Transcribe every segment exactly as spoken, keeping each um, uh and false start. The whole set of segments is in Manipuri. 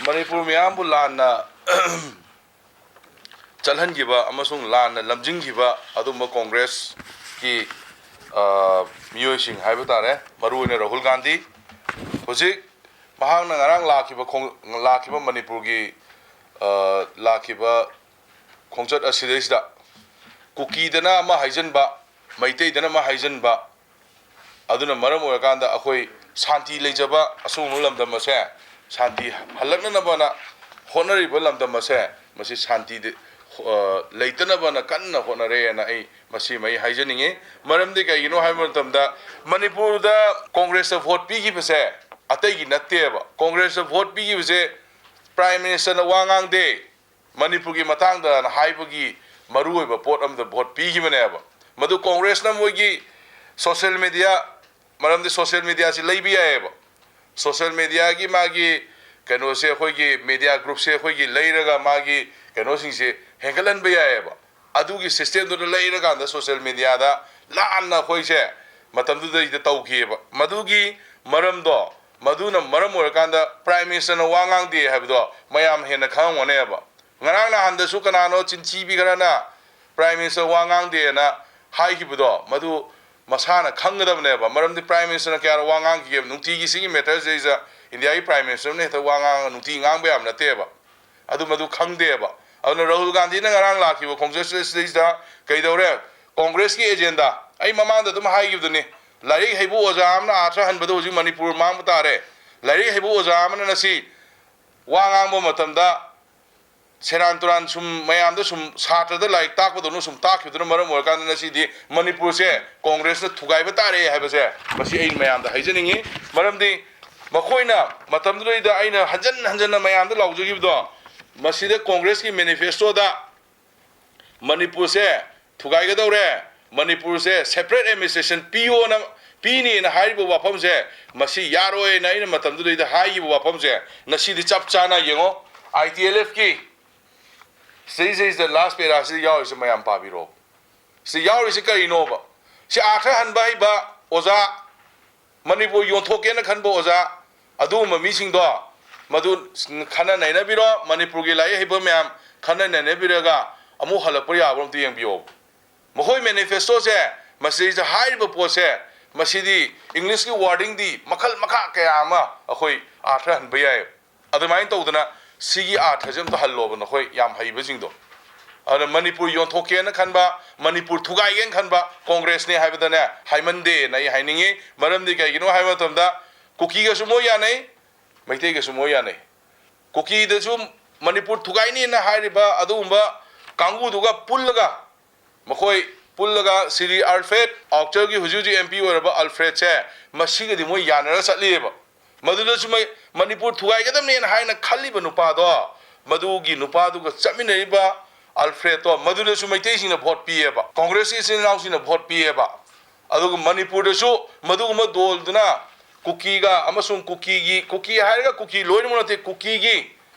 ꯃꯅꯤꯄꯨꯔ ꯃꯤꯌꯥꯝꯕꯨ ꯂꯥꯟꯅ ꯆꯠꯍꯟꯈꯤꯕ ꯑꯃꯁꯨꯡ ꯂꯥꯟꯅ ꯂꯝꯖꯤꯡꯈꯤꯕ ꯑꯗꯨꯝꯕ ꯀꯣꯡꯒ꯭ꯔꯦꯁꯀꯤ, ꯑ, ꯃꯤꯑꯣꯏꯁꯤꯡ ꯍꯥꯏꯕ ꯇꯥꯔꯦ, ꯃꯔꯨꯑꯣꯏꯅ ꯔꯥꯍꯨꯜ ꯒꯥꯟꯙꯤ꯫ ꯍꯧꯖꯤꯛ ꯃꯍꯥꯛꯅ ꯉꯔꯥꯡ ꯂꯥꯛꯈꯤꯕ ꯈꯣꯡ-, ꯂꯥꯛꯈꯤꯕ ꯃꯅꯤꯄꯨꯔꯒꯤ, ꯑ, ꯂꯥꯛꯈꯤꯕ ꯈꯣꯡꯆꯠ ꯑꯁꯤꯗꯩꯁꯤꯗ ꯀꯨꯀꯤꯗꯅ ꯑꯃ ꯍꯥꯏꯖꯟꯕ, ꯃꯩꯇꯩꯗꯅ ꯑꯃ ꯍꯥꯏꯖꯟꯕ, ꯑꯗꯨꯅ ꯃꯔꯝ ꯑꯣꯏꯔꯀꯥꯟꯗ ꯑꯩꯈꯣꯏ ꯁꯥꯟꯇꯤ ꯂꯩꯖꯕ ꯑꯁꯤꯒꯨꯝꯕ ꯂꯝꯗꯝ ꯑꯁꯦ ꯁꯥꯟꯇꯤ ꯍꯜꯂꯛꯅꯅꯕꯅ ꯍꯣꯠꯅꯔꯤꯕ ꯂꯝꯗꯝ ꯑꯁꯦ ꯃꯁꯤ ꯁꯥꯟꯇꯤꯗ, ꯑ, ꯂꯩꯇꯅꯕꯅ ꯀꯟꯅ ꯍꯣꯠꯅꯔꯦꯅ ꯑꯩ ꯃꯁꯤꯃ ꯑꯩ ꯍꯥꯏꯖꯅꯤꯡꯉꯤ꯫ ꯃꯔꯝꯗꯤ ꯀꯩꯒꯤꯅꯣ ꯍꯥꯏꯕ ꯃꯇꯝꯗ ꯃꯅꯤꯄꯨꯔꯗ ꯀꯣꯡꯒ꯭ꯔꯦꯁꯇ ꯚꯣꯠ ꯄꯤꯈꯤꯕꯁꯦ ꯑꯇꯩꯒꯤ ꯅꯠꯇꯦꯕ꯫ ꯀꯣꯡꯒ꯭ꯔꯦꯁꯇ ꯚꯣꯠ ꯄꯤꯈꯤꯕꯁꯦ ꯄ꯭ꯔꯥꯏꯝ ꯃꯤꯅꯤꯁꯇꯔꯅ ꯋꯥ ꯉꯥꯡꯗꯦ, ꯃꯅꯤꯄꯨꯔꯒꯤ ꯃꯇꯥꯡꯗꯅ ꯍꯥꯏꯕꯒꯤ ꯃꯔꯨꯑꯣꯏꯕ ꯄꯣꯠ ꯑꯃꯗ ꯚꯣꯠ ꯄꯤꯈꯤꯕꯅꯦꯕ꯫ ꯃꯗꯨ ꯀꯣꯡꯒ꯭ꯔꯦꯁꯅ ꯃꯣꯏꯒꯤ ꯁꯣꯁꯤꯌꯦꯜ ꯃꯦꯗꯤꯌꯥ, ꯃꯔꯝꯗꯤ ꯁꯣꯁꯤꯌꯦꯜ ꯃꯦꯗꯤꯌꯥꯁꯤ ꯂꯩꯕ ꯌꯥꯏꯑꯕ꯫ ꯁꯣꯁꯤꯌꯦꯜ ꯃꯦꯗꯤꯌꯥꯒꯤ ꯃꯥꯒꯤ ꯀꯩꯅꯣꯁꯦ, ꯑꯩꯈꯣꯏꯒꯤ ꯃꯦꯗꯤꯌꯥ ꯒ꯭ꯔꯨꯞꯁꯦ ꯑꯩꯈꯣꯏꯒꯤ ꯂꯩꯔꯒ ꯃꯥꯒꯤ ꯀꯩꯅꯣꯁꯤꯡꯁꯦ ꯍꯦꯟꯒꯠꯍꯟꯕ ꯌꯥꯏꯑꯕ꯫ ꯑꯗꯨꯒꯤ ꯁꯤꯁꯇꯦꯝꯗꯨꯗ ꯂꯩꯔꯀꯥꯟꯗ ꯁꯣꯁꯤꯌꯦꯜ ꯃꯦꯗꯤꯌꯥꯗ ꯂꯥꯟꯅ ꯑꯩꯈꯣꯏꯁꯦ ꯃꯇꯝꯗꯨꯗꯩꯗ ꯇꯧꯈꯤꯑꯕ꯫ ꯃꯗꯨꯒꯤ ꯃꯔꯝꯗꯣ, ꯃꯗꯨꯅ ꯃꯔꯝ ꯑꯣꯏꯔꯀꯥꯟꯗ ꯄ꯭ꯔꯥꯏꯝ ꯃꯤꯅꯤꯁꯇꯔꯅ ꯋꯥ ꯉꯥꯡꯗꯦ ꯍꯥꯏꯕꯗꯣ ꯃꯌꯥꯝ ꯍꯦꯟꯅ ꯈꯪꯉꯝꯒꯅꯦꯕ꯫ ꯉꯔꯥꯡ ꯅꯍꯥꯟꯗꯁꯨ ꯀꯅꯥꯅꯣ ꯆꯤꯟꯊꯤꯕꯤ ꯈꯔꯅ ꯄ꯭ꯔꯥꯏꯝ ꯃꯤꯅꯤꯁꯇꯔ ꯋꯥ ꯉꯥꯡꯗꯦꯅ ꯍꯥꯏꯈꯤꯕꯗꯣ, ꯃꯗꯨ ꯃꯁꯥꯅ ꯈꯪꯒꯗꯕꯅꯦꯕ꯫ ꯃꯔꯝꯗꯤ ꯄ꯭ꯔꯥꯏꯝ ꯃꯤꯅꯤꯁꯇꯔꯅ ꯀꯌꯥꯔꯛ ꯋꯥ ꯉꯥꯡꯈꯤꯒꯦꯕ? ꯅꯨꯡꯇꯤꯒꯤ ꯁꯤꯒꯤ ꯃꯦꯇꯔꯁꯤꯗꯩꯁꯤꯗ ꯏꯟꯗꯤꯌꯥꯒꯤ ꯄ꯭ꯔꯥꯏꯝ ꯃꯤꯅꯤꯁꯇꯔ ꯑꯃꯅ ꯍꯦꯛꯇ ꯋꯥ ꯉꯥꯡꯉꯒ ꯅꯨꯡꯇꯤꯒꯤ ꯉꯥꯡꯕ ꯌꯥꯕ ꯅꯠꯇꯦꯕ꯫ ꯑꯗꯨ ꯃꯗꯨ ꯈꯪꯗꯦꯕ꯫ ꯑꯗꯨꯅ ꯔꯥꯍꯨꯜ ꯒꯥꯟꯙꯤꯅ ꯉꯔꯥꯡ ꯂꯥꯛꯈꯤꯕ ꯈꯣꯡꯆꯠꯁꯤꯗꯩꯁꯤꯗ ꯀꯩꯗꯧꯔꯦ? ꯀꯣꯡꯒ꯭ꯔꯦꯁꯀꯤ ꯑꯦꯖꯦꯟꯗꯥ, ꯑꯩ ꯃꯃꯥꯡꯗ ꯑꯗꯨꯝ ꯍꯥꯏꯈꯤꯕꯗꯨꯅꯤ, ꯂꯥꯏꯔꯤꯛ ꯍꯩꯕ ꯑꯣꯖꯥ ꯑꯃꯅ ꯑꯥꯔꯊ ꯍꯟꯕꯗ ꯍꯧꯖꯤꯛ ꯃꯅꯤꯄꯨꯔ ꯃꯥꯡꯕ ꯇꯥꯔꯦ꯫ ꯂꯥꯏꯔꯤꯛ ꯍꯩꯕ ꯑꯣꯖꯥ ꯑꯃꯅ ꯉꯁꯤ ꯋꯥ ꯉꯥꯡꯕ ꯃꯇꯝꯗ ꯁꯦꯔꯥꯟ ꯇꯨꯔꯥꯟ ꯁꯨꯝ ꯃꯌꯥꯝꯗ ꯁꯨꯝ ꯁꯥꯇ꯭ꯔꯗ ꯂꯥꯏꯔꯤꯛ ꯇꯥꯛꯄꯗꯧꯅ ꯁꯨꯝ ꯇꯥꯛꯈꯤꯕꯗꯨꯅ ꯃꯔꯝ ꯑꯣꯏꯔꯀꯥꯟꯗ ꯉꯁꯤꯗꯤ ꯃꯅꯤꯄꯨꯔꯁꯦ ꯀꯣꯡꯒ꯭ꯔꯦꯁꯅ ꯊꯨꯒꯥꯏꯕ ꯇꯥꯔꯦ ꯍꯥꯏꯕꯁꯦ ꯃꯁꯤ ꯑꯩ ꯃꯌꯥꯝꯗ ꯍꯥꯏꯖꯅꯤꯡꯉꯤ꯫ ꯃꯔꯝꯗꯤ ꯃꯈꯣꯏꯅ ꯃꯇꯝꯗꯨꯗꯩꯗ ꯑꯩꯅ ꯍꯟꯖꯟ ꯍꯟꯖꯟꯅ ꯃꯌꯥꯝꯗ ꯂꯥꯎꯖꯈꯤꯕꯗꯣ, ꯃꯁꯤꯗ ꯀꯣꯡꯒ꯭ꯔꯦꯁꯀꯤ ꯃꯦꯅꯤꯐꯦꯁꯇꯣꯗ ꯃꯅꯤꯄꯨꯔꯁꯦ ꯊꯨꯒꯥꯏꯒꯗꯧꯔꯦ, ꯃꯅꯤꯄꯨꯔꯁꯦ ꯁꯦꯄꯔꯦꯠ ꯑꯦꯗꯃꯤꯅꯤꯁꯇ꯭ꯔꯦꯁꯟ ꯄꯤꯌꯣꯅ, ꯄꯤꯅꯤꯅ ꯍꯥꯏꯔꯤꯕ ꯋꯥꯐꯝꯁꯦ, ꯃꯁꯤ ꯌꯥꯔꯣꯏꯅ ꯑꯩꯅ ꯃꯇꯝꯗꯨꯗꯩꯗ ꯍꯥꯏꯈꯤꯕ ꯋꯥꯐꯝꯁꯦ ꯉꯁꯤꯗꯤ ꯆꯞ ꯆꯥꯅ ꯌꯦꯡꯉꯣ꯫ ꯑꯥꯏ ꯇꯤ ꯑꯦꯜ ꯑꯦꯐꯀꯤ ꯁꯤꯗꯩꯁꯤꯗ ꯂꯥꯁ ꯄꯦꯔꯥꯁꯤꯗ ꯌꯥꯎꯔꯤꯁꯦ ꯃꯌꯥꯝ ꯄꯥꯕꯤꯔꯣ꯫ ꯁꯤ ꯌꯥꯎꯔꯤꯁꯤ ꯀꯔꯤꯅꯣꯕ? ꯁꯤ ꯑꯥꯔꯊ ꯍꯟꯕ ꯍꯩꯕ ꯑꯣꯖꯥ, ꯃꯅꯤꯄꯨꯔ ꯌꯣꯟꯊꯣꯛꯀꯦꯅ ꯈꯟꯕ ꯑꯣꯖꯥ, ꯑꯗꯨꯒꯨꯝꯕ ꯃꯤꯁꯤꯡꯗꯣ ꯃꯗꯨ ꯈꯟꯅ ꯅꯩꯅꯕꯤꯔꯣ꯫ ꯃꯅꯤꯄꯨꯔꯒꯤ ꯂꯥꯏꯔꯤꯛ ꯍꯩꯕ ꯃꯌꯥꯝ ꯈꯟꯅ ꯅꯩꯅꯕꯤꯔꯒ ꯑꯃꯨꯛ ꯍꯜꯂꯛꯄ ꯌꯥꯕ꯭ꯔꯥ ꯑꯝꯇ ꯌꯦꯡꯕꯤꯌꯣ꯫ ꯃꯈꯣꯏ ꯃꯦꯅꯤꯐꯦꯁꯇꯣꯁꯦ, ꯃꯁꯤꯗꯩꯁꯤꯗ ꯍꯥꯏꯔꯤꯕ ꯄꯣꯠꯁꯦ, ꯃꯁꯤꯗꯤ ꯏꯪꯂꯤꯁꯀꯤ ꯋꯥꯔꯗꯤꯡꯗꯤ ꯃꯈꯜ ꯃꯈꯥ ꯀꯌꯥ ꯑꯃ ꯑꯩꯈꯣꯏ ꯑꯥꯔꯊ ꯍꯟꯕ ꯌꯥꯏ꯫ ꯑꯗꯨꯃꯥꯏꯅ ꯇꯧꯗꯅ ꯁꯤꯒꯤ ꯑꯥꯔꯊꯁꯦ ꯑꯝꯇ ꯍꯜꯂꯣꯕ, ꯅꯈꯣꯏ ꯌꯥꯝ ꯍꯩꯕꯁꯤꯡꯗꯣ꯫ ꯑꯗꯨꯅ ꯃꯅꯤꯄꯨꯔ ꯌꯣꯟꯊꯣꯛꯀꯦꯅ ꯈꯟꯕ, ꯃꯅꯤꯄꯨꯔ ꯊꯨꯒꯥꯏꯒꯦꯅ ꯈꯟꯕ ꯀꯣꯡꯒ꯭ꯔꯦꯁꯅꯦ ꯍꯥꯏꯕꯗꯅꯦ ꯍꯥꯏꯃꯟꯗꯦꯅ ꯑꯩ ꯍꯥꯏꯅꯤꯡꯉꯤ꯫ ꯃꯔꯝꯗꯤ ꯀꯩꯒꯤꯅꯣ ꯍꯥꯏꯕ ꯃꯇꯝꯗ ꯀꯨꯀꯤꯒꯁꯨ ꯃꯣꯏ ꯌꯥꯅꯩ, ꯃꯩꯇꯩꯒꯁꯨ ꯃꯣꯏ ꯌꯥꯅꯩ꯫ ꯀꯨꯀꯤꯗꯁꯨ ꯃꯅꯤꯄꯨꯔ ꯊꯨꯒꯥꯏꯅꯤꯅ ꯍꯥꯏꯔꯤꯕ ꯑꯗꯨꯒꯨꯝꯕ ꯀꯥꯡꯕꯨꯗꯨꯒ ꯄꯨꯜꯂꯒ, ꯃꯈꯣꯏ ꯄꯨꯜꯂꯒ ꯁꯤꯔꯤ ꯑꯜꯐ꯭ꯔꯦꯗ, ꯑꯥꯎꯠꯁꯥꯏꯗꯀꯤ ꯍꯧꯖꯤꯛ ꯍꯧꯖꯤꯛ ꯑꯦꯝ ꯄꯤ ꯑꯣꯏꯔꯕ ꯑꯜꯐ꯭ꯔꯦꯗꯁꯦ, ꯃꯁꯤꯒꯗꯤ ꯃꯣꯏ ꯌꯥꯅꯔ ꯆꯠꯂꯤꯑꯕ꯫ ꯃꯗꯨꯗꯁꯨ ꯃꯩ-, ꯃꯅꯤꯄꯨꯔ ꯊꯨꯒꯥꯏꯒꯗꯕꯅꯦꯅ ꯍꯥꯏꯅ ꯈꯜꯂꯤꯕ ꯅꯨꯄꯥꯗꯣ, ꯃꯗꯨꯒꯤ ꯅꯨꯄꯥꯗꯨꯒ ꯆꯠꯃꯤꯟꯅꯔꯤꯕ ꯑꯜꯐ꯭ꯔꯦꯗꯇꯣ, ꯃꯗꯨꯗꯁꯨ ꯃꯩꯇꯩꯁꯤꯡꯅ ꯚꯣꯠ ꯄꯤꯌꯦꯕ, ꯀꯣꯡꯒ꯭ꯔꯦꯁꯀꯤ ꯏꯆꯤꯟ ꯏꯅꯥꯎꯁꯤꯡꯅ ꯚꯣꯠ ꯄꯤꯌꯦꯕ꯫ ꯑꯗꯨꯒ ꯃꯅꯤꯄꯨꯔꯗꯁꯨ ꯃꯗꯨꯒꯨꯝꯕ ꯗꯣꯜꯗꯨꯅ ꯀꯨꯀꯤꯒ ꯑꯃꯁꯨꯡ ꯀꯨꯀꯤꯒꯤ, ꯀꯨꯀꯤ ꯍꯥꯏꯔꯒ ꯀꯨꯀꯤ ꯂꯣꯏꯅꯃꯛ ꯅꯠꯇꯦ, ꯀꯨꯀꯤꯒꯤ,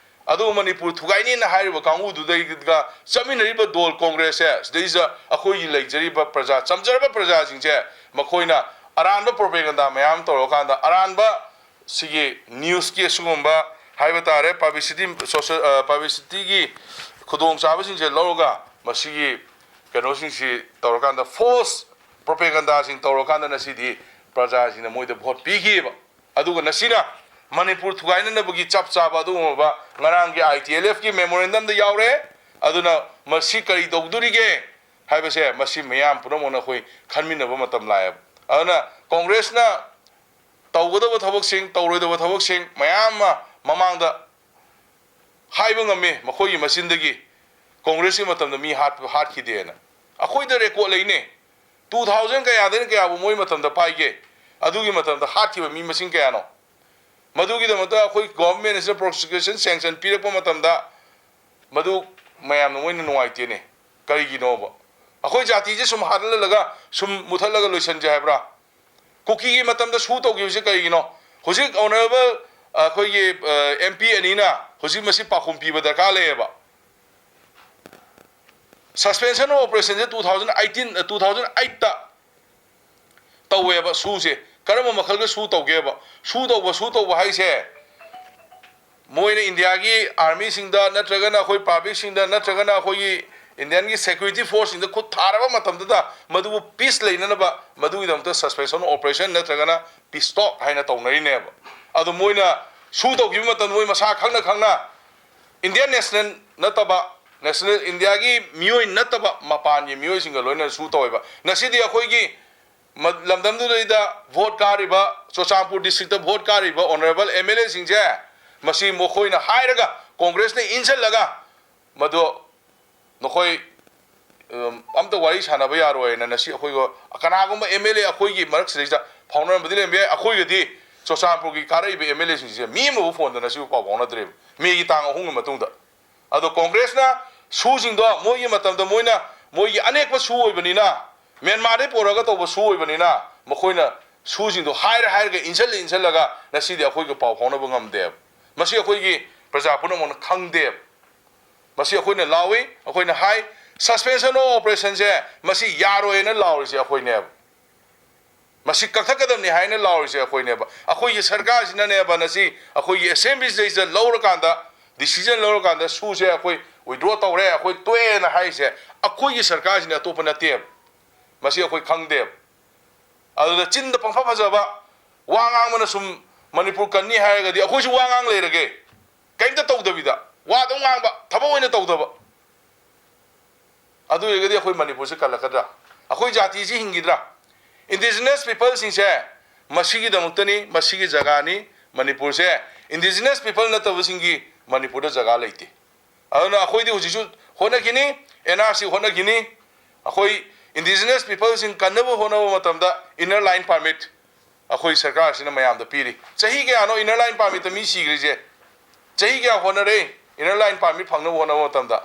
ꯑꯗꯨꯒ ꯃꯅꯤꯄꯨꯔ ꯊꯨꯒꯥꯏꯅꯤꯅ ꯍꯥꯏꯔꯤꯕ ꯀꯥꯡꯕꯨꯗꯨꯗꯒ ꯆꯠꯃꯤꯟꯅꯔꯤꯕ ꯗꯣꯜ ꯀꯣꯡꯒ꯭ꯔꯦꯁꯁꯦ, ꯁꯤꯗꯩꯁꯤꯗ ꯑꯩꯈꯣꯏꯒꯤ ꯂꯩꯖꯔꯤꯕ ꯄ꯭ꯔꯖꯥ, ꯆꯝꯖꯔꯕ ꯄ꯭ꯔꯖꯥꯁꯤꯡꯁꯦ ꯃꯈꯣꯏꯅ ꯑꯔꯥꯟꯕ ꯄ꯭ꯔꯣꯄꯦꯒꯟꯗꯥ ꯃꯌꯥꯝ ꯇꯧꯔꯀꯥꯟꯗ, ꯑꯔꯥꯟꯕ ꯁꯤꯒꯤ ꯅ꯭ꯌꯨꯁꯀꯤ ꯑꯁꯤꯒꯨꯝꯕ ꯍꯥꯏꯕ ꯇꯥꯔꯦ, ꯄꯕ꯭ꯂꯤꯁꯤꯇꯤ, ꯁꯣꯁꯦꯜ, ꯑ, ꯄꯕ꯭ꯂꯤꯁꯤꯇꯤꯒꯤ ꯈꯨꯗꯣꯡꯆꯥꯕꯁꯤꯡꯁꯦ ꯂꯧꯔꯒ ꯃꯁꯤꯒꯤ ꯀꯩꯅꯣꯁꯤꯡꯁꯤ ꯇꯧꯔꯀꯥꯟꯗ, ꯐꯣꯜꯁ ꯄ꯭ꯔꯣꯄꯦꯒꯟꯗꯥꯁꯤꯡ ꯇꯧꯔꯀꯥꯟꯗ ꯉꯁꯤꯗꯤ ꯄ꯭ꯔꯖꯥꯁꯤꯡꯅ ꯃꯣꯏꯗ ꯚꯣꯠ ꯄꯤꯈꯤꯑꯕ꯫ ꯑꯗꯨꯒ ꯉꯁꯤꯅ ꯃꯅꯤꯄꯨꯔ ꯊꯨꯒꯥꯏꯅꯅꯕꯒꯤ ꯆꯞ ꯆꯥꯕ ꯑꯗꯨꯒꯨꯝꯂꯕ ꯉꯔꯥꯡꯒꯤ ꯑꯥꯏ ꯇꯤ ꯑꯦꯜ ꯑꯦꯐꯀꯤ ꯃꯦꯃꯣꯔꯦꯟꯗꯝꯗ ꯌꯥꯎꯔꯦ꯫ ꯑꯗꯨꯅ ꯃꯁꯤ ꯀꯔꯤ ꯇꯧꯗꯣꯔꯤꯒꯦ ꯍꯥꯏꯕꯁꯦ, ꯃꯁꯤ ꯃꯤꯌꯥꯝ ꯄꯨꯝꯅꯃꯛꯅ ꯑꯩꯈꯣꯏ ꯈꯟꯃꯤꯟꯅꯕ ꯃꯇꯝ ꯂꯥꯛꯑꯦꯕ꯫ ꯑꯗꯨꯅ ꯀꯣꯡꯒ꯭ꯔꯦꯁꯅ ꯇꯧꯒꯗꯕ ꯊꯕꯛꯁꯤꯡ, ꯇꯧꯔꯣꯏꯗꯕ ꯊꯕꯛꯁꯤꯡ ꯃꯌꯥꯝ ꯑꯃ ꯃꯃꯥꯡꯗ ꯍꯥꯏꯕ ꯉꯝꯃꯤ ꯃꯈꯣꯏꯒꯤ ꯃꯆꯤꯟꯗꯒꯤ꯫ ꯀꯣꯡꯒ꯭ꯔꯦꯁꯀꯤ ꯃꯇꯝꯗ ꯃꯤ ꯍꯥꯠ-, ꯍꯥꯠꯈꯤꯗꯦꯅ꯫ ꯑꯩꯈꯣꯏꯗ ꯔꯦꯀꯣꯔꯗ ꯂꯩꯅꯦ꯫ ꯇꯨ ꯊꯥꯎꯖꯟ ꯀꯌꯥꯗꯩꯅ ꯀꯌꯥꯕꯨ ꯃꯣꯏ ꯃꯇꯝꯗ ꯄꯥꯏꯒꯦ? ꯑꯗꯨꯒꯤ ꯃꯇꯝꯗ ꯍꯥꯠꯈꯤꯕ ꯃꯤ ꯃꯁꯤꯡ ꯀꯌꯥꯅꯣ? ꯃꯗꯨꯒꯤꯗꯃꯛꯇ ꯑꯩꯈꯣꯏ ꯒꯣꯚꯔꯟꯃꯦꯟꯠꯁꯤꯅ ꯄ꯭ꯔꯣꯁꯤꯀ꯭ꯌꯨꯁꯟ ꯁꯦꯡꯁꯟ ꯄꯤꯔꯛꯄ ꯃꯇꯝꯗ ꯃꯗꯨ ꯃꯌꯥꯝꯅ ꯃꯣꯏꯅ ꯅꯨꯡꯉꯥꯏꯇꯦꯅꯦ꯫ ꯀꯔꯤꯒꯤꯅꯣꯕ? ꯑꯩꯈꯣꯏ ꯖꯥꯇꯤꯁꯦ ꯁꯨꯝ ꯍꯥꯠꯍꯜꯂꯒ ꯁꯨꯝ ꯃꯨꯠꯊꯠꯂꯒ ꯂꯣꯏꯁꯟꯁꯦ ꯍꯥꯏꯕ꯭ꯔꯥ? ꯀꯨꯀꯤꯒꯤ ꯃꯇꯝꯗ ꯁꯨ ꯇꯧꯈꯤꯕꯁꯦ ꯀꯔꯤꯒꯤꯅꯣ? ꯍꯧꯖꯤꯛ ꯑꯣꯅꯔꯦꯕꯜ ꯑꯩꯈꯣꯏꯒꯤ ꯑꯦꯝ ꯄꯤ ꯑꯅꯤꯅ ꯍꯧꯖꯤꯛ ꯃꯁꯤ ꯄꯥꯎꯈꯨꯝ ꯄꯤꯕ ꯗꯔꯀꯥꯔ ꯂꯩꯌꯦꯕ꯫ ꯁꯁꯄꯦꯟꯁꯟ ꯑꯣꯐ ꯑꯣꯄꯔꯦꯁꯟꯁꯦ two thousand eighteen, two thousand ꯑꯩꯠꯇ ꯇꯧꯋꯦꯕ ꯁꯨꯁꯦ꯫ ꯀꯔꯝꯕ ꯃꯈꯜꯒ ꯁꯨ ꯇꯧꯒꯦꯕ? ꯁꯨ ꯇꯧꯕ, ꯁꯨ ꯇꯧꯕ ꯍꯥꯏꯁꯦ, ꯃꯣꯏꯅ ꯏꯟꯗꯤꯌꯥꯒꯤ ꯑꯥꯔꯃꯤꯁꯤꯡꯗ ꯅꯠꯇ꯭ꯔꯒꯅ ꯑꯩꯈꯣꯏ ꯄꯕ꯭ꯂꯤꯛꯁꯤꯡꯗ ꯅꯠꯇ꯭ꯔꯒꯅ ꯑꯩꯈꯣꯏꯒꯤ ꯏꯟꯗꯤꯌꯟꯒꯤ ꯁꯦꯀ꯭ꯌꯨꯔꯤꯇꯤ ꯐꯣꯔꯁꯁꯤꯡꯗ ꯈꯨꯠ ꯊꯥꯔꯕ ꯃꯇꯝꯗꯨꯗ ꯃꯗꯨꯕꯨ ꯄꯤꯁ ꯂꯩꯅꯅꯕ ꯃꯗꯨꯒꯤꯗꯃꯛꯇ ꯁꯁꯄꯦꯟꯁꯟ ꯑꯣꯄꯔꯦꯁꯟ ꯅꯠꯇ꯭ꯔꯒꯅ ꯄꯤꯁ ꯇꯣꯛ ꯍꯥꯏꯅ ꯇꯧꯅꯔꯤꯅꯦꯕ꯫ ꯑꯗꯣ ꯃꯣꯏꯅ ꯁꯨ ꯇꯧꯈꯤꯕ ꯃꯇꯝꯗ ꯃꯣꯏ ꯃꯁꯥ ꯈꯪꯅ ꯈꯪꯅ ꯏꯟꯗꯤꯌꯟ ꯅꯦꯁꯅꯦꯜ ꯅꯠꯇꯕ, ꯅꯦꯁꯅꯦꯜ ꯏꯟꯗꯤꯌꯥꯒꯤ ꯃꯤꯑꯣꯏ ꯅꯠꯇꯕ ꯃꯄꯥꯟꯒꯤ ꯃꯤꯑꯣꯏꯁꯤꯡꯒ ꯂꯣꯏꯅꯅ ꯁꯨ ꯇꯧꯋꯦꯕ꯫ ꯉꯁꯤꯗꯤ ꯑꯩꯈꯣꯏꯒꯤ ꯃ-, ꯂꯝꯗꯝꯗꯨꯗꯩꯗ ꯚꯣꯠ ꯀꯥꯔꯤꯕ, ꯆꯨꯔꯆꯥꯟꯄꯨꯔ ꯗꯤꯁꯇ꯭ꯔꯤꯛꯇ ꯚꯣꯠ ꯀꯥꯔꯤꯕ ꯑꯣꯅꯔꯦꯕꯜ ꯑꯦꯝ ꯑꯦꯜ ꯑꯦꯁꯤꯡꯁꯦ, ꯃꯁꯤ ꯃꯈꯣꯏꯅ ꯍꯥꯏꯔꯒ ꯀꯣꯡꯒ꯭ꯔꯦꯁꯅ ꯏꯟꯁꯤꯜꯂꯒ ꯃꯗꯨ ꯅꯈꯣꯏ, ꯎꯝ, ꯑꯝꯇ ꯋꯥꯔꯤ ꯁꯥꯟꯅꯕ ꯌꯥꯔꯣꯏꯅ ꯉꯁꯤ ꯑꯩꯈꯣꯏꯒ ꯀꯅꯥꯒꯨꯝꯕ ꯑꯦꯝ ꯑꯦꯜ ꯑꯦ ꯑꯩꯈꯣꯏꯒꯤ ꯃꯔꯛꯁꯤꯗꯩꯗ ꯐꯥꯎꯅꯔꯝꯕꯗꯤ ꯂꯩꯔꯝꯕ ꯌꯥꯏ꯫ ꯑꯩꯈꯣꯏꯒꯗꯤ ꯆꯨꯔꯆꯥꯟꯄꯨꯔꯒꯤ ꯀꯥꯔꯛꯏꯕ ꯑꯦꯝ ꯑꯦꯜ ꯑꯦꯁꯤꯡꯁꯦ ꯃꯤ ꯑꯃꯕꯨ ꯐꯣꯟꯗ ꯉꯁꯤꯕꯨ ꯄꯥꯎ ꯐꯥꯎꯅꯗ꯭ꯔꯦꯕ, ꯃꯦꯒꯤ ꯇꯥꯡ ꯑꯍꯨꯝꯒꯤ ꯃꯇꯨꯡꯗ꯫ ꯑꯗꯣ ꯀꯣꯡꯒ꯭ꯔꯦꯁꯅ ꯁꯨꯁꯤꯡꯗꯣ ꯃꯣꯏꯒꯤ ꯃꯇꯝꯗ ꯃꯣꯏꯅ ꯃꯣꯏꯒꯤ ꯑꯅꯦꯛꯄ ꯁꯨ ꯑꯣꯏꯕꯅꯤꯅ, ꯃ꯭ꯌꯥꯟꯃꯥꯔꯗꯩ ꯄꯨꯔꯛꯑꯒ ꯇꯧꯕ ꯁꯨ ꯑꯣꯏꯕꯅꯤꯅ, ꯃꯈꯣꯏꯅ ꯁꯨꯁꯤꯡꯗꯣ ꯍꯥꯏꯔ ꯍꯥꯏꯔꯒ ꯏꯟꯁꯤꯜꯂ ꯏꯟꯁꯤꯜꯂꯒ ꯉꯁꯤꯗꯤ ꯑꯩꯈꯣꯏꯒ ꯄꯥꯎ ꯐꯥꯎꯅꯕ ꯉꯝꯗꯦꯕ꯫ ꯃꯁꯤ ꯑꯩꯈꯣꯏꯒꯤ ꯄ꯭ꯔꯖꯥ ꯄꯨꯝꯅꯃꯛꯅ ꯈꯪꯗꯦꯕ꯫ ꯃꯁꯤ ꯑꯩꯈꯣꯏꯅ ꯂꯥꯎꯏ, ꯑꯩꯈꯣꯏꯅ ꯍꯥꯏ, suspension of operationꯁꯦ ꯃꯁꯤ ꯌꯥꯔꯣꯏꯅ ꯂꯥꯎꯔꯤꯁꯦ ꯑꯩꯈꯣꯏꯅꯦꯕ꯫ ꯃꯁꯤ ꯀꯛꯊꯠꯀꯗꯕꯅꯤ ꯍꯥꯏꯅ ꯂꯥꯎꯔꯤꯁꯦ ꯑꯩꯈꯣꯏꯅꯦꯕ꯫ ꯑꯩꯈꯣꯏꯒꯤ ꯁꯔꯀꯥꯔꯁꯤꯅꯅꯦꯕ ꯉꯁꯤ ꯑꯩꯈꯣꯏꯒꯤ ꯑꯦꯁꯦꯝꯕ꯭ꯂꯤꯁꯤꯗꯩꯁꯤꯗ ꯂꯧꯔꯀꯥꯟꯗ, decision ꯂꯧꯔꯀꯥꯟꯗ ꯁꯨꯁꯦ ꯑꯩꯈꯣꯏ withdraw ꯇꯧꯔꯦ, ꯑꯩꯈꯣꯏ ꯇꯣꯛꯑꯦꯅ ꯍꯥꯏꯔꯤꯁꯦ꯫ ꯑꯩꯈꯣꯏꯒꯤ ꯁꯔꯀꯥꯔꯁꯤꯅ, ꯑꯇꯣꯞꯄ ꯅꯠꯇꯦꯕ꯫ ꯃꯁꯤ ꯑꯩꯈꯣꯏ ꯈꯪꯗꯦꯕ꯫ ꯑꯗꯨꯗ ꯆꯤꯟꯗ ꯄꯪꯐ ꯐꯖꯕ ꯋꯥ ꯉꯥꯡꯕꯅ ꯁꯨꯝ ꯃꯅꯤꯄꯨꯔ ꯀꯟꯅꯤ ꯍꯥꯏꯔꯒꯗꯤ ꯑꯩꯈꯣꯏꯁꯨ ꯋꯥ ꯉꯥꯡ ꯂꯩꯔꯒꯦ꯫ ꯀꯔꯤꯝꯇ ꯇꯧꯗꯕꯤꯗ ꯋꯥ ꯑꯗꯨꯝ ꯉꯥꯡꯕ, ꯊꯕꯛ ꯑꯣꯏꯅ ꯇꯧꯗꯕ꯫ ꯑꯗꯨ ꯑꯣꯏꯔꯒꯗꯤ ꯑꯩꯈꯣꯏ ꯃꯅꯤꯄꯨꯔꯁꯤ ꯀꯜꯂꯛꯀꯗ꯭ꯔꯥ? ꯑꯩꯈꯣꯏ ꯖꯥꯇꯤꯁꯤ ꯍꯤꯡꯈꯤꯗ꯭ꯔꯥ? Indigenous peopleꯁꯤꯡꯁꯦ ꯃꯁꯤꯒꯤꯗꯃꯛꯇꯅꯤ, ꯃꯁꯤꯒꯤ ꯖꯒꯥꯅꯤ꯫ ꯃꯅꯤꯄꯨꯔꯁꯦ indigenous people ꯅꯠꯇꯕꯁꯤꯡꯒꯤ ꯃꯅꯤꯄꯨꯔꯗ ꯖꯒꯥ ꯂꯩꯇꯦ꯫ ꯑꯗꯨꯅ ꯑꯩꯈꯣꯏꯗꯤ ꯍꯧꯖꯤꯛꯁꯨ ꯍꯣꯠꯅꯈꯤꯅꯤ, ꯑꯦꯟ ꯑꯥꯔ ꯁꯤ ꯍꯣꯠꯅꯈꯤꯅꯤ꯫ ꯑꯩꯈꯣꯏ indigenous peopleꯁꯤꯡ ꯀꯟꯅꯕ ꯍꯣꯠꯅꯕ ꯃꯇꯝꯗ inner line permit ꯑꯩꯈꯣꯏ ꯁꯔꯀꯥꯔꯁꯤꯅ ꯃꯌꯥꯝꯗ ꯄꯤꯔꯤ꯫ ꯆꯍꯤ ꯀꯌꯥꯅꯣ inner line permitꯇ ꯃꯤ ꯁꯤꯈ꯭ꯔꯤꯁꯦ? ꯆꯍꯤ ꯀꯌꯥ ꯍꯣꯠꯅꯔꯦ inner line permit ꯐꯪꯅꯕ ꯍꯣꯠꯅꯕ ꯃꯇꯝꯗ?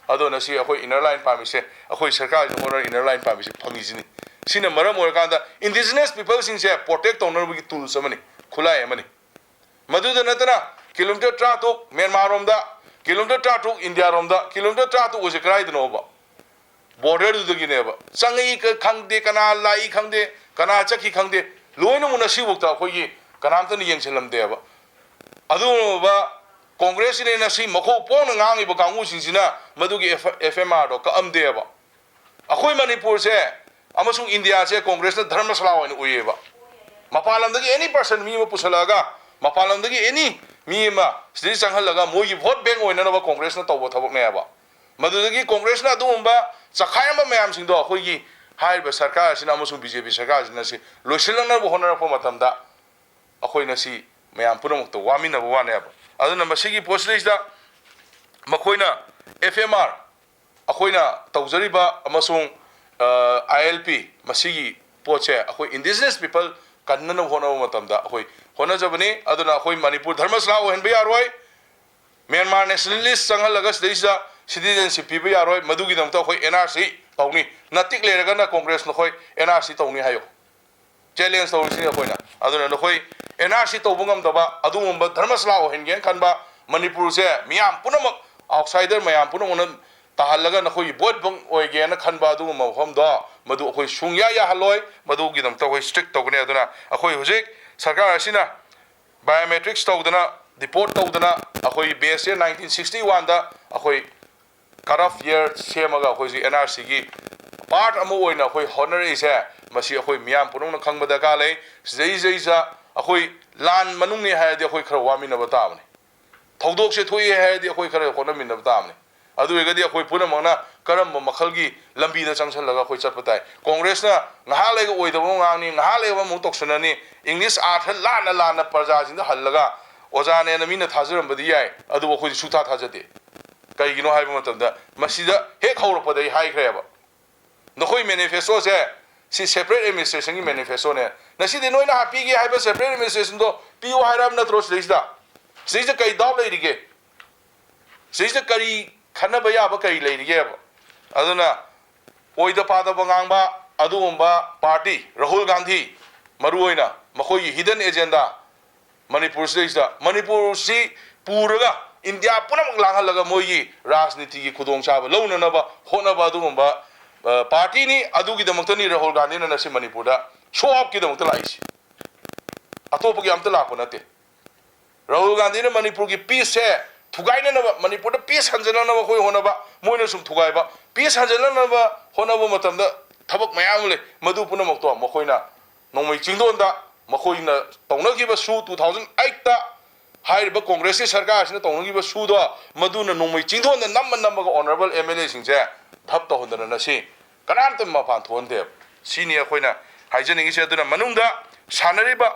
ꯑꯗꯣ ꯉꯁꯤ ꯑꯩꯈꯣꯏ inner line permitꯁꯦ ꯑꯩꯈꯣꯏ ꯁꯔꯀꯥꯔꯁꯤꯅ ꯍꯣꯠꯅꯔ inner line permitꯁꯦ ꯐꯪꯉꯤꯁꯤꯅꯤ꯫ ꯁꯤꯅ ꯃꯔꯝ ꯑꯣꯏꯔꯀꯥꯟꯗ indigenous peopleꯁꯤꯡꯁꯦ protect ꯇꯧꯅꯕꯒꯤ tools ꯑꯃꯅꯤ, ꯈꯨꯠꯂꯥꯏ ꯑꯃꯅꯤ꯫ ꯃꯗꯨꯗ ꯅꯠꯇꯅ kilometre ꯇꯔꯥꯇꯔꯨꯛ ꯃ꯭ꯌꯥꯟꯃꯥꯔꯔꯣꯝꯗ, kilometre ꯇꯔꯥꯇꯔꯨꯛ ꯏꯟꯗꯤꯌꯥꯔꯣꯝꯗ, kilometre ꯇꯔꯥꯇꯔꯨꯛ ꯑꯁꯤ ꯀꯗꯥꯏꯗꯅꯣꯕ? Borderꯗꯨꯗꯒꯤꯅꯦꯕ꯫ ꯆꯪꯉꯛꯏ ꯈ-, ꯈꯪꯗꯦ, ꯀꯅꯥ ꯂꯥꯛꯏ ꯈꯪꯗꯦ, ꯀꯅꯥ ꯆꯠꯈꯤ ꯈꯪꯗꯦ, ꯂꯣꯏꯅꯃꯛ ꯉꯁꯤꯐꯥꯎꯗ ꯑꯩꯈꯣꯏꯒꯤ ꯀꯅꯥꯝꯇꯅ ꯌꯦꯡꯁꯤꯜꯂꯝꯗꯦꯕ꯫ ꯑꯗꯨꯒꯨꯝꯂꯕ ꯀꯣꯡꯒ꯭ꯔꯦꯁꯁꯤꯅꯦꯅ ꯁꯤ ꯃꯈꯣꯡ ꯄꯣꯡꯅ ꯉꯥꯡꯉꯤꯕ ꯀꯥꯡꯕꯨꯁꯤꯡꯁꯤꯅ ꯃꯗꯨꯒꯤ ꯑꯦꯐ ꯑꯦꯝ ꯑꯥꯔꯗꯣ ꯀꯛꯑꯝꯗꯦꯕ꯫ ꯑꯩꯈꯣꯏ ꯃꯅꯤꯄꯨꯔꯁꯦ ꯑꯃꯁꯨꯡ ꯏꯟꯗꯤꯌꯥꯁꯦ ꯀꯣꯡꯒ꯭ꯔꯦꯁꯅ ꯙꯔꯃꯁꯥꯂꯥ ꯑꯣꯏꯅ ꯎꯏꯌꯦꯕ꯫ ꯃꯄꯥꯟ ꯂꯝꯗꯒꯤ ꯑꯦꯅꯤ ꯄꯔꯁꯟ, ꯃꯤ ꯑꯃ ꯄꯨꯁꯜꯂꯛꯑꯒ, ꯃꯄꯥꯟ ꯂꯝꯗꯒꯤ ꯑꯦꯅꯤ ꯃꯤ ꯑꯃ ꯁꯤꯗꯩ ꯆꯪꯍꯜꯂꯒ ꯃꯣꯏꯒꯤ ꯚꯣꯠ ꯕꯦꯡ ꯑꯣꯏꯅꯅꯕ ꯀꯣꯡꯒ꯭ꯔꯦꯁꯅ ꯇꯧꯕ ꯊꯕꯛꯅꯦꯕ꯫ ꯃꯗꯨꯗꯒꯤ ꯀꯣꯡꯒ꯭ꯔꯦꯁꯅ ꯑꯗꯨꯒꯨꯝꯕ ꯆꯈꯥꯏꯔꯝꯕ ꯃꯌꯥꯝꯁꯤꯡꯗꯣ ꯑꯩꯈꯣꯏꯒꯤ ꯍꯥꯏꯔꯤꯕ ꯁꯔꯀꯥꯔ ꯑꯁꯤꯅ ꯑꯃꯁꯨꯡ ꯕꯤ ꯖꯦ ꯄꯤ ꯁꯔꯀꯥꯔ ꯑꯁꯤꯅ ꯁꯤ ꯂꯣꯏꯁꯤꯜꯂꯛꯅꯕ ꯍꯣꯠꯅꯔꯛꯄ ꯃꯇꯝꯗ ꯑꯩꯈꯣꯏꯅ ꯁꯤ ꯃꯌꯥꯝ ꯄꯨꯝꯅꯃꯛꯇ ꯋꯥꯃꯤꯟꯅꯕ ꯋꯥꯅꯦꯕ꯫ ꯑꯗꯨꯅ ꯃꯁꯤꯒꯤ ꯄꯣꯠꯁꯤꯗꯩꯁꯤꯗ ꯃꯈꯣꯏꯅ ꯑꯦꯐ ꯑꯦꯝ ꯑꯥꯔ, ꯑꯩꯈꯣꯏꯅ ꯇꯧꯖꯔꯤꯕ ꯑꯃꯁꯨꯡ ꯑꯥꯏ ꯑꯦꯜ ꯄꯤ, ꯃꯁꯤꯒꯤ ꯄꯣꯠꯁꯦ ꯑꯩꯈꯣꯏ ꯏꯟꯗꯤꯖꯤꯅꯁ ꯄꯤꯄꯜ ꯀꯟꯅꯅꯕ ꯍꯣꯠꯅꯕ ꯃꯇꯝꯗ ꯑꯩꯈꯣꯏ ꯍꯣꯠꯅꯖꯕꯅꯤ꯫ ꯑꯗꯨꯅ ꯑꯩꯈꯣꯏ ꯃꯅꯤꯄꯨꯔ ꯙꯔꯃꯁꯂꯥ ꯑꯣꯏꯍꯟꯕ ꯌꯥꯔꯣꯏ, ꯃ꯭ꯌꯥꯟꯃꯥꯔ ꯅꯦꯁꯅꯦꯂꯤꯁ ꯆꯪꯍꯜꯂꯒ ꯁꯤꯗꯩꯁꯤꯗ ꯁꯤꯇꯤꯖꯦꯟꯁꯤꯞ ꯄꯤꯕ ꯌꯥꯔꯣꯏ꯫ ꯃꯗꯨꯒꯤꯗꯃꯛꯇ ꯑꯩꯈꯣꯏ ꯑꯦꯟ ꯑꯥꯔ ꯁꯤ ꯇꯧꯅꯤ꯫ ꯅꯇꯤꯛ ꯂꯩꯔꯒꯅ ꯀꯣꯡꯒ꯭ꯔꯦꯁ ꯅꯈꯣꯏ ꯑꯦꯟ ꯑꯥꯔ ꯁꯤ ꯇꯧꯅꯤ ꯍꯥꯏꯌꯨ꯫ ꯆꯦꯂꯦꯟꯖ ꯇꯧꯔꯤꯁꯤꯅꯤ ꯑꯩꯈꯣꯏꯅ꯫ ꯑꯗꯨꯅ ꯅꯈꯣꯏ ꯑꯦꯟ ꯑꯥꯔ ꯁꯤ ꯇꯧꯕ ꯉꯝꯗꯕ, ꯑꯗꯨꯒꯨꯝꯕ ꯙꯔꯃꯁꯂꯥ ꯑꯣꯏꯍꯟꯒꯦꯅ ꯈꯟꯕ, ꯃꯅꯤꯄꯨꯔꯁꯦ ꯃꯤꯌꯥꯝ ꯄꯨꯝꯅꯃꯛ, ꯑꯥꯎꯠꯁꯥꯏꯗꯔ ꯃꯌꯥꯝ ꯄꯨꯝꯅꯃꯛꯅ ꯇꯥꯍꯜꯂꯒ ꯅꯈꯣꯏꯒꯤ ꯚꯣꯠ ꯕꯦꯡ ꯑꯣꯏꯒꯦꯅ ꯈꯟꯕ ꯑꯗꯨꯒꯨꯝꯕ ꯃꯐꯝꯗꯣ, ꯃꯗꯨ ꯑꯩꯈꯣꯏ ꯁꯨꯡꯌꯥ ꯌꯥꯍꯜꯂꯣꯏ꯫ ꯃꯗꯨꯒꯤꯗꯃꯛꯇ ꯑꯩꯈꯣꯏ ꯁ꯭ꯇ꯭ꯔꯤꯛ ꯇꯧꯒꯅꯤ꯫ ꯑꯗꯨꯅ ꯑꯩꯈꯣꯏ ꯍꯧꯖꯤꯛ ꯁꯔꯀꯥꯔ ꯑꯁꯤꯅ ꯕꯥꯏꯑꯣꯃꯦꯇ꯭ꯔꯤꯛꯁ ꯇꯧꯗꯅ, ꯗꯤꯄꯣꯔꯠ ꯇꯧꯗꯅ, ꯑꯩꯈꯣꯏ ꯕꯦꯁꯁꯦ ꯅꯥꯏꯟꯇꯤꯟ ꯁꯤꯛꯁꯇꯤ ꯋꯥꯟꯗ ꯑꯩꯈꯣꯏ ꯀꯠ ꯑꯣꯐ ꯌꯔ ꯁꯦꯝꯃꯒ ꯑꯩꯈꯣꯏꯁꯤ ꯑꯦꯟ ꯑꯥꯔ ꯁꯤꯒꯤ ꯄꯥꯔꯠ ꯑꯃ ꯑꯣꯏꯅ ꯑꯩꯈꯣꯏ ꯍꯣꯠꯅꯔꯛꯏꯁꯦ, ꯃꯁꯤ ꯑꯩꯈꯣꯏ ꯃꯤꯌꯥꯝ ꯄꯨꯝꯅꯃꯛꯅ ꯈꯪꯕ ꯗꯔꯀꯥꯔ ꯂꯩ꯫ ꯁꯤꯗꯩꯁꯤꯗꯩꯁꯤꯗ ꯑꯩꯈꯣꯏ ꯂꯥꯟ ꯃꯅꯨꯡꯅꯤ ꯍꯥꯏꯔꯗꯤ ꯑꯩꯈꯣꯏ ꯈꯔ ꯋꯥꯃꯤꯟꯅꯕ ꯇꯥꯕꯅꯤ꯫ ꯊꯧꯗꯣꯛꯁꯦ ꯊꯣꯛꯑꯦ ꯍꯥꯏꯔꯗꯤ ꯑꯩꯈꯣꯏ ꯈꯔ ꯍꯣꯠꯅꯃꯤꯟꯅꯕ ꯇꯥꯕꯅꯤ꯫ ꯑꯗꯨ ꯑꯣꯏꯔꯒꯗꯤ ꯑꯩꯈꯣꯏ ꯄꯨꯝꯅꯃꯛꯅ ꯀꯔꯝꯕ ꯃꯈꯜꯒꯤ ꯂꯝꯕꯤꯗ ꯆꯪꯁꯜꯂꯒ ꯑꯩꯈꯣꯏ ꯆꯠꯄ ꯇꯥꯏ? ꯀꯣꯡꯒ꯭ꯔꯦꯁꯅ ꯉꯥꯏꯍꯥꯛ ꯂꯩꯒ ꯑꯣꯏꯗꯕ ꯑꯃ ꯉꯥꯡꯅꯤ, ꯉꯥꯏꯍꯥꯛ ꯂꯩꯒ ꯑꯃꯨꯛ ꯇꯧꯁꯟꯅꯅꯤ꯫ ꯏꯪꯂꯤꯁ ꯑꯥꯔꯊ ꯂꯥꯟꯅ ꯂꯥꯟꯅ ꯄ꯭ꯔꯖꯥꯁꯤꯡꯗ ꯍꯜꯂꯒ ꯑꯣꯖꯥꯅꯦꯅ ꯃꯤꯅ ꯊꯥꯖꯔꯝꯕꯗꯤ ꯌꯥꯏ, ꯑꯗꯨꯕꯨ ꯑꯩꯈꯣꯏꯗꯤ ꯁꯨꯛꯊꯥ ꯊꯥꯖꯗꯦ꯫ ꯀꯩꯒꯤꯅꯣ ꯍꯥꯏꯕ ꯃꯇꯝꯗ ꯃꯁꯤꯗ ꯍꯦꯛ ꯍꯧꯔꯛꯄꯗ ꯑꯩ ꯍꯥꯏꯈ꯭ꯔꯦꯕ, ꯅꯈꯣꯏ ꯃꯦꯅꯤꯐꯦꯁꯇꯣꯁꯦ ꯁꯤ ꯁꯦꯄꯔꯦꯠ ꯑꯦꯗꯃꯤꯅꯤꯁꯇ꯭ꯔꯦꯁꯟꯒꯤ ꯃꯦꯅꯤꯐꯦꯁꯇꯣꯅꯦ꯫ ꯉꯁꯤꯗꯤ ꯅꯣꯏꯅ ꯍꯥꯞꯄꯤꯒꯦ ꯍꯥꯏꯕ ꯁꯦꯄꯔꯦꯠ ꯑꯦꯗꯃꯤꯅꯤꯁꯇ꯭ꯔꯦꯁꯟꯗꯣ ꯄꯤꯌꯨ ꯍꯥꯏꯔꯕ ꯅꯠꯇ꯭ꯔꯣ? ꯁꯤꯗꯩꯁꯤꯗ, ꯁꯤꯗꯩꯁꯤꯗ ꯀꯔꯤ ꯗꯥꯎꯠ ꯂꯩꯔꯤꯒꯦ? ꯁꯤꯗꯩꯁꯤꯗ ꯀꯔꯤ ꯈꯟꯅꯕ ꯌꯥꯕ ꯀꯔꯤ ꯂꯩꯔꯤꯒꯦꯕ? ꯑꯗꯨꯅ ꯑꯣꯏꯗ ꯄꯥꯗꯕ ꯉꯥꯡꯕ ꯑꯗꯨꯒꯨꯝꯕ ꯄꯥꯔꯇꯤ, ꯔꯥꯍꯨꯜ ꯒꯥꯟꯙꯤ ꯃꯔꯨꯑꯣꯏꯅ, ꯃꯈꯣꯏꯒꯤ ꯍꯤꯗꯟ ꯑꯦꯖꯦꯟꯗꯥ, ꯃꯅꯤꯄꯨꯔꯁꯤꯗꯩꯁꯤꯗ, ꯃꯅꯤꯄꯨꯔꯁꯤ ꯄꯨꯔꯒ ꯏꯟꯗꯤꯌꯥ ꯄꯨꯝꯅꯃꯛ ꯂꯥꯡꯍꯜꯂꯒ ꯃꯣꯏꯒꯤ ꯔꯥꯖꯅꯤꯇꯤꯒꯤ ꯈꯨꯗꯣꯡꯆꯥꯕ ꯂꯧꯅꯅꯕ ꯍꯣꯠꯅꯕ ꯑꯗꯨꯒꯨꯝꯕ, ꯑ, ꯄꯥꯔꯇꯤꯅꯤ꯫ ꯑꯗꯨꯒꯤꯗꯃꯛꯇꯅꯤ ꯔꯥꯍꯨꯜ ꯒꯥꯟꯙꯤꯅ ꯉꯁꯤ ꯃꯅꯤꯄꯨꯔꯗ ꯁꯣ ꯑꯞꯀꯤꯗꯃꯛꯇ ꯂꯥꯛꯏꯁꯦ꯫ ꯑꯇꯣꯞꯄꯒꯤ ꯑꯝꯇ ꯂꯥꯛꯄ ꯅꯠꯇꯦ꯫ ꯔꯥꯍꯨꯜ ꯒꯥꯟꯙꯤꯅ ꯃꯅꯤꯄꯨꯔꯒꯤ peace ꯁꯦ ꯊꯨꯒꯥꯏꯅꯅꯕ, ꯃꯅꯤꯄꯨꯔꯗ peace ꯍꯟꯖꯤꯜꯂꯛꯅꯕ ꯑꯩꯈꯣꯏ ꯍꯣꯠꯅꯕ, ꯃꯣꯏꯅ ꯁꯨꯝ ꯊꯨꯒꯥꯏꯕ꯫ Peace ꯍꯟꯖꯤꯜꯂꯛꯅꯕ ꯍꯣꯠꯅꯕ ꯃꯇꯝꯗ ꯊꯕꯛ ꯃꯌꯥꯝ ꯑꯃ ꯂꯩ, ꯃꯗꯨ ꯄꯨꯝꯅꯃꯛꯇꯣ ꯃꯈꯣꯏꯅ ꯅꯣꯡꯃꯩ ꯆꯤꯡꯗꯣꯟꯗ ꯃꯈꯣꯏꯅ ꯇꯧꯅꯈꯤꯕ ꯁꯨ two thousand eight ꯇ ꯍꯥꯏꯔꯤꯕ ꯀꯣꯡꯒ꯭ꯔꯦꯁꯀꯤ ꯁꯔꯀꯥꯔ ꯑꯁꯤꯅ ꯇꯧꯅꯈꯤꯕ ꯁꯨꯗꯣ, ꯃꯗꯨꯅ ꯅꯣꯡꯃꯩ ꯆꯤꯡꯗꯣꯟꯗ ꯅꯝꯃ ꯅꯝꯃꯒ honourable M L A ꯁꯤꯡꯁꯦ ꯙꯞ ꯇꯧꯍꯟꯗꯅ ꯉꯁꯤ ꯀꯅꯥꯝꯇ ꯃꯄꯥꯟ ꯊꯣꯛꯍꯟꯗꯦꯕ꯫ ꯁꯤꯅꯤ ꯑꯩꯈꯣꯏꯅ ꯍꯥꯏꯖꯅꯤꯡꯉꯤꯁꯦ꯫ ꯑꯗꯨꯅ ꯃꯅꯨꯡꯗ ꯁꯥꯟꯅꯔꯤꯕ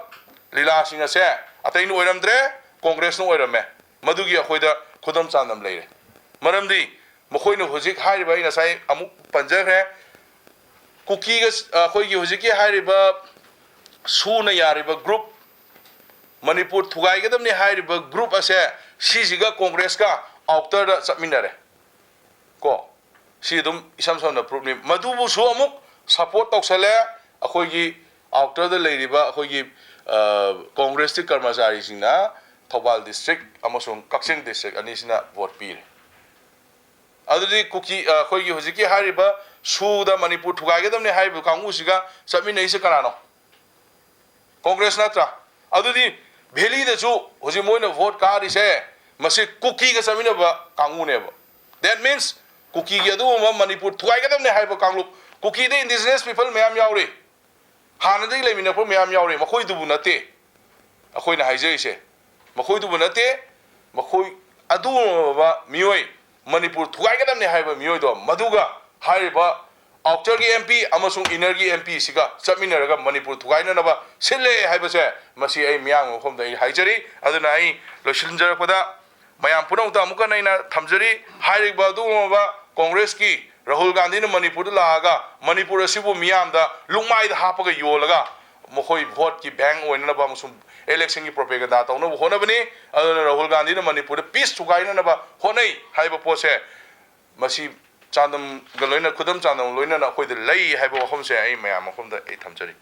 ꯂꯤꯂꯥꯁꯤꯡ ꯑꯁꯦ ꯑꯇꯩꯅ ꯑꯣꯏꯔꯝꯗ꯭ꯔꯦ, ꯀꯣꯡꯒ꯭ꯔꯦꯁꯅ ꯑꯣꯏꯔꯝꯃꯦ꯫ ꯃꯗꯨꯒꯤ ꯑꯩꯈꯣꯏꯗ ꯈꯨꯗꯝ ꯆꯥꯡꯗꯝ ꯂꯩꯔꯦ꯫ ꯃꯔꯝꯗꯤ ꯃꯈꯣꯏꯅ ꯍꯧꯖꯤꯛ ꯍꯥꯏꯔꯤꯕ, ꯑꯩ ꯉꯁꯥꯏ ꯑꯃꯨꯛ ꯄꯟꯖꯈ꯭ꯔꯦ, ꯀꯨꯀꯤꯒ, ꯑꯩꯈꯣꯏꯒꯤ ꯍꯧꯖꯤꯛꯀꯤ ꯍꯥꯏꯔꯤꯕ ꯁꯨꯅ ꯌꯥꯔꯤꯕ group, ꯃꯅꯤꯄꯨꯔ ꯊꯨꯒꯥꯏꯒꯗꯕꯅꯤ ꯍꯥꯏꯔꯤꯕ group ꯑꯁꯦ ꯁꯤꯁꯤꯒ ꯀꯣꯡꯒ꯭ꯔꯦꯁꯀ outer ꯗ ꯆꯠꯃꯤꯟꯅꯔꯦ꯫ ꯀꯣ, ꯁꯤ ꯑꯗꯨꯝ ꯏꯁꯝ ꯁꯝꯅ proof ꯅꯤ꯫ ꯃꯗꯨꯕꯨꯁꯨ ꯑꯃꯨꯛ support ꯇꯧꯁꯜꯂꯦ ꯑꯩꯈꯣꯏꯒꯤ outer ꯗ ꯂꯩꯔꯤꯕ ꯑꯩꯈꯣꯏꯒꯤ, ꯑ, ꯀꯣꯡꯒ꯭ꯔꯦꯁꯀꯤ ꯀꯔꯃꯆꯥꯔꯤꯁꯤꯡꯅ ꯊꯧꯕꯥꯜ district ꯑꯃꯁꯨꯡ ꯀꯛꯆꯤꯡ district ꯑꯅꯤꯁꯤꯅ vote ꯄꯤꯔꯦ꯫ ꯑꯗꯨꯗꯤ ꯀꯨꯀꯤ, ꯑ, ꯑꯩꯈꯣꯏꯒꯤ ꯍꯧꯖꯤꯛꯀꯤ ꯍꯥꯏꯔꯤꯕ ꯁꯨꯗ ꯃꯅꯤꯄꯨꯔ ꯊꯨꯒꯥꯏꯒꯗꯕꯅꯤ ꯍꯥꯏꯔꯤꯕ ꯀꯥꯡꯕꯨꯁꯤꯒ ꯆꯠꯃꯤꯟꯅꯩꯁꯦ ꯀꯅꯥꯅꯣ? ꯀꯣꯡꯒ꯭ꯔꯦꯁ ꯅꯠꯇ꯭ꯔꯥ? ꯑꯗꯨꯗꯤ ꯚꯦꯂꯤꯗꯁꯨ ꯍꯧꯖꯤꯛ ꯃꯣꯏꯅ vote ꯀꯥꯔꯤꯁꯦ ꯃꯁꯤ ꯀꯨꯀꯤꯒ ꯆꯠꯃꯤꯟꯅꯕ ꯀꯥꯡꯕꯨꯅꯦꯕ꯫ That means ꯀꯨꯀꯤꯒꯤ ꯑꯗꯨꯒꯨꯝꯕ ꯃꯅꯤꯄꯨꯔ ꯊꯨꯒꯥꯏꯒꯗꯕꯅꯤ ꯍꯥꯏꯕ ꯀꯥꯡꯂꯨꯞ, ꯀꯨꯀꯤꯗ indigenous people ꯃꯌꯥꯝ ꯌꯥꯎꯔꯤ, ꯍꯥꯟꯅꯗꯒꯤ ꯂꯩꯃꯤꯟꯅꯔꯛꯄ ꯃꯌꯥꯝ ꯌꯥꯎꯔꯤ, ꯃꯈꯣꯏꯗꯨꯕꯨ ꯅꯠꯇꯦ ꯑꯩꯈꯣꯏꯅ ꯍꯥꯏꯖꯔꯤꯁꯦ꯫ ꯃꯈꯣꯏꯗꯨꯕꯨ ꯅꯠꯇꯦ, ꯃꯈꯣꯏ ꯑꯗꯨꯒꯨꯝꯂꯕ ꯃꯤꯑꯣꯏ, ꯃꯅꯤꯄꯨꯔ ꯊꯨꯒꯥꯏꯒꯗꯕꯅꯤ ꯍꯥꯏꯕ ꯃꯤꯑꯣꯏꯗꯣ, ꯃꯗꯨꯒ ꯍꯥꯏꯔꯤꯕ outer ꯒꯤ M P ꯑꯃꯁꯨꯡ inner ꯒꯤ M P ꯁꯤꯒ ꯆꯠꯃꯤꯟꯅꯔꯒ ꯃꯅꯤꯄꯨꯔ ꯊꯨꯒꯥꯏꯅꯅꯕ ꯁꯤꯜꯂꯦ ꯍꯥꯏꯕꯁꯦ, ꯃꯁꯤ ꯑꯩ ꯃꯤꯌꯥꯝꯒꯤ ꯃꯐꯝꯗ ꯑꯩ ꯍꯥꯏꯖꯔꯤ꯫ ꯑꯗꯨꯅ ꯑꯩ ꯂꯣꯏꯁꯤꯟꯖꯔꯛꯄꯗ ꯃꯌꯥꯝ ꯄꯨꯝꯅꯃꯛꯇ ꯑꯃꯨꯛꯀ ꯍꯟꯅ ꯑꯩꯅ ꯊꯝꯖꯔꯤ, ꯍꯥꯏꯔꯤꯕ ꯑꯗꯨꯒꯨꯝꯂꯕ ꯀꯣꯡꯒ꯭ꯔꯦꯁꯀꯤ ꯔꯥꯍꯨꯜ ꯒꯥꯟꯙꯤꯅ ꯃꯅꯤꯄꯨꯔꯗ ꯂꯥꯛꯑꯒ ꯃꯅꯤꯄꯨꯔ ꯑꯁꯤꯕꯨ ꯃꯤꯌꯥꯝꯗ ꯂꯨꯛꯃꯥꯏꯗ ꯍꯥꯞꯄꯒ ꯌꯣꯜꯂꯒ ꯃꯈꯣꯏ vote ꯀꯤ bank ꯑꯣꯏꯅꯅꯕ ꯑꯃꯁꯨꯡ election ꯒꯤ propaganda ꯇꯧꯅꯕ ꯍꯣꯠꯅꯕꯅꯤ꯫ ꯑꯗꯨꯅ ꯔꯥꯍꯨꯜ ꯒꯥꯟꯙꯤꯅ ꯃꯅꯤꯄꯨꯔꯗ peace ꯊꯨꯒꯥꯏꯅꯅꯕ ꯍꯣꯠꯅꯩ ꯍꯥꯏꯕ ꯄꯣꯠꯁꯦ, ꯃꯁꯤ ꯆꯥꯡꯗꯝꯒ ꯂꯣꯏꯅ, ꯈꯨꯗꯝ ꯆꯥꯡꯗꯝ ꯂꯣꯏꯅꯅ ꯑꯩꯈꯣꯏꯗ ꯂꯩ ꯍꯥꯏꯕ ꯋꯥꯐꯝꯁꯦ ꯑꯩ ꯃꯌꯥꯝ ꯃꯐꯝꯗ ꯑꯩ ꯊꯝꯖꯔꯤ꯫